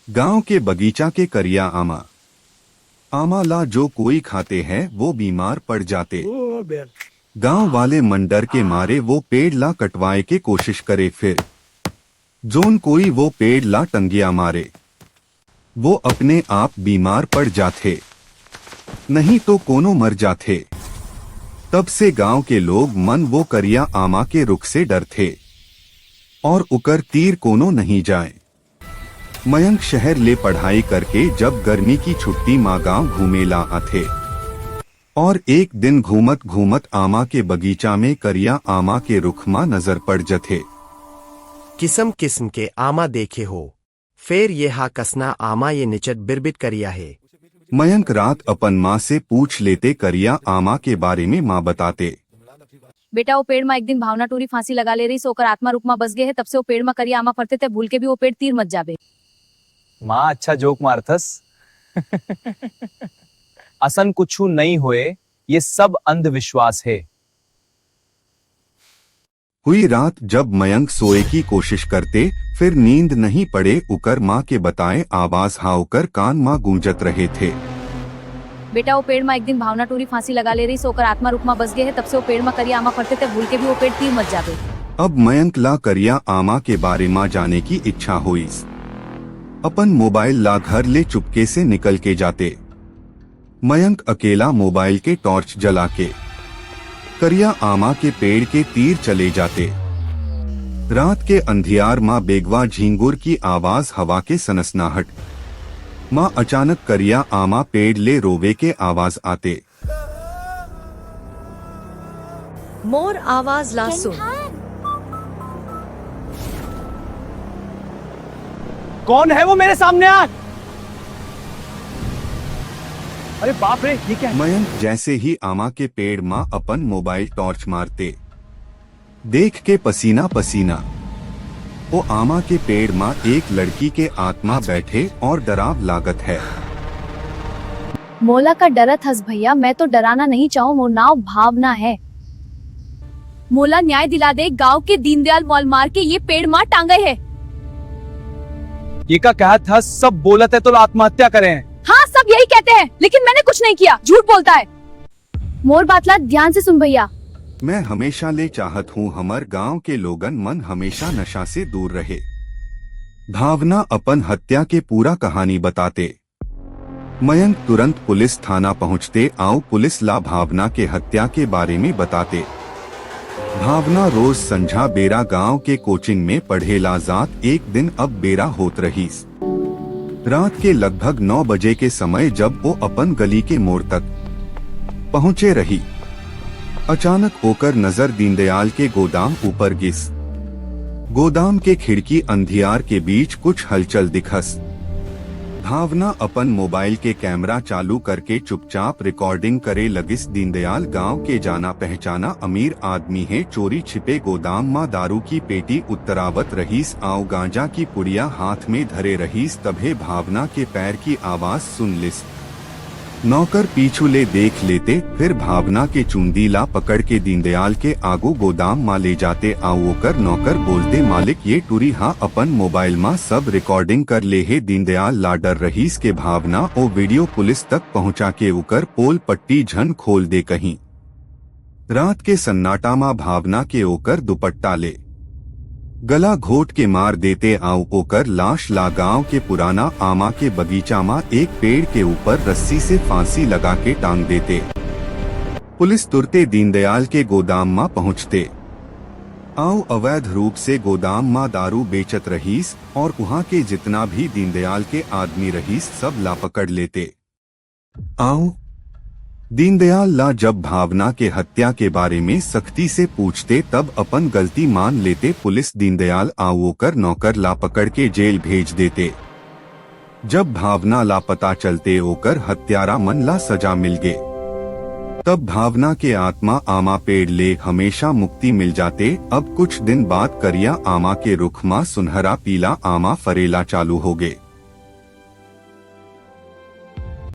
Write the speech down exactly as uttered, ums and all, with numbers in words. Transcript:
गांव के बगीचा के करिया आमा। आमा ला जो कोई खाते हैं, वो बीमार पड़ जाते। गांव वाले मन डर के मारे वो पेड़ ला कटवाए के कोशिश करे, फिर जोन कोई वो पेड़ ला टंगिया मारे, वो अपने आप बीमार पड़ जाथे, नहीं तो कोनो मर जाथे। तब से गांव के लोग मन वो करिया आमा के रुख से डरथे और उकर तीर कोनो नहीं जाए। मयंक शहर ले पढ़ाई करके जब गर्मी की छुट्टी मा गांव घूमे ला आथे और एक दिन घूमत घूमत आमा के बगीचा में करिया आमा के रुख मा नजर पड़ जथे। किसम किसम के आमा देखे हो, फेर ये हा कसना आमा, ये निचट बिरबिट करिया हे। मयंक रात अपन माँ से पूछ लेते करिया आमा के बारे में। माँ बताते। बेटा, वो पेड़ मा एक दिन भावना टूरी फांसी लगा ले रही, सो ओकर आत्मा रुख मा बस गे हे, तब से वो पेड़ मा करिया आमा फरथे, ते भूल के भी वो पेड़ तीर मत जाबे। माँ, अच्छा जोक मारथस। असन कुछु नई होए, ये सब अंधविश्वास हे। हुई रात जब मयंक सोए की कोशिश करते, फिर नींद नहीं पड़े, उकर माँ के बताए आवाज हा ओकर कान मा गूंजत रहे थे। बेटा, वो पेड़ मा एक दिन भावना टूरी फांसी लगा ले रही, सो ओकर आत्मा रुख मा बस गे हे, तब से वो पेड़ मा करिया आमा फरथे, ते भूल के भी वो पेड़ तीर मत जाबे। अब मयंक ला करिया आमा के बारे मा जाने की इच्छा होइस। अपन मोबाइल ला घर ले चुपके से निकल के जाते। मयंक अकेला मोबाइल के टॉर्च जला के करिया आमा के पेड़ के तीर चले जाते। रात के अंधियार मा बेगवा झींगुर की आवाज, हवा के सनसनाहट मा अचानक करिया आमा पेड़ ले रोवे के आवाज आते। मोर आवाज ला सुन। कौन है वो मेरे सामने आ? अरे बाप रे, ये क्या है? मयंक जैसे ही आमा के पेड़ मा अपन मोबाइल टॉर्च मारते, देख के पसीना पसीना। ओ आमा के पेड़ मा एक लड़की के आत्मा बैठे और डराव लागत है। मोला का डरत हस भैया, मैं तो डराना नहीं चाहूँ, मोर नाव भावना है। मोला न्याय दिला दे, गांव के दीनदयाल मॉल मार के ये पेड़ मा टांगे है। ये का कहत हस, सब बोलत है तो आत्महत्या करे हैं। हाँ, सब यही कहते हैं, लेकिन मैंने कुछ नहीं किया, झूठ बोलता है। मोर बात ला ध्यान से सुन भैया। मैं हमेशा ले चाहत हूँ हमर गांव के लोगन मन हमेशा नशा से दूर रहे। भावना अपन हत्या के पूरा कहानी बताते। मयंक तुरंत पुलिस थाना पहुंचते आऊ पुलिस ला भावना के हत्या के बारे में बताते। भावना रोज संझा बेरा गांव के कोचिंग में पढ़े ला जात। एक दिन अब बेरा होत रहीस। रात के लगभग नौ बजे के समय जब वो अपन गली के मोड़ तक पहुंचे रही, अचानक ओकर नजर दीनदयाल के गोदाम ऊपर गिस। गोदाम के खिड़की अंधियार के बीच कुछ हलचल दिखस। भावना अपन मोबाइल के कैमरा चालू करके चुपचाप रिकॉर्डिंग करे लगिस। दीनदयाल गांव के जाना पहचाना अमीर आदमी हे, चोरी छिपे गोदाम मा दारू की पेटी उत्तरावत रहीस आऊ गांजा की पुड़िया हाथ में धरे रहीस। तभे भावना के पैर की आवाज सुन लिस। नौकर पीछू ले देख लेते, फिर भावना के चुंदी ला पकड़ के दीनदयाल के आगू गोदाम मा ले जाते आऊ ओकर नौकर बोलते, मालिक, ये टूरी हा अपन मोबाइल मा सब रिकॉर्डिंग कर ले हे। दीनदयाल ला डर रहीस के भावना ओ वीडियो पुलिस तक पहुंचा के उकर पोल पट्टी झन खोल दे कहीं। रात के सन्नाटा मा भावना के ओकर दुपट्टा ले गला घोट के मार देते आऊ ओकर लाश ला गांव के पुराना आमा के बगीचा मा एक पेड़ के ऊपर रस्सी से फांसी लगा के टांग देते। पुलिस तुरते दीनदयाल के गोदाम मा पहुंचते आऊ अवैध रूप से गोदाम मा दारू बेचत रहीस और उहाँ के जितना भी दीनदयाल के आदमी रहीस, सब ला पकड़ लेते। आऊ दीनदयाल ला जब भावना के हत्या के बारे में सख्ती से पूछते, तब अपन गलती मान लेते। पुलिस दीनदयाल आऊ ओकर नौकर ला पकड़ के जेल भेज देते। जब भावना ला पता चलते ओकर हत्यारा मन ला सजा मिल गे, तब भावना के आत्मा आमा पेड़ ले हमेशा मुक्ति मिल जाते। अब कुछ दिन बाद करिया आमा के रुख मा सुनहरा पीला आमा फरेला चालू हो गे।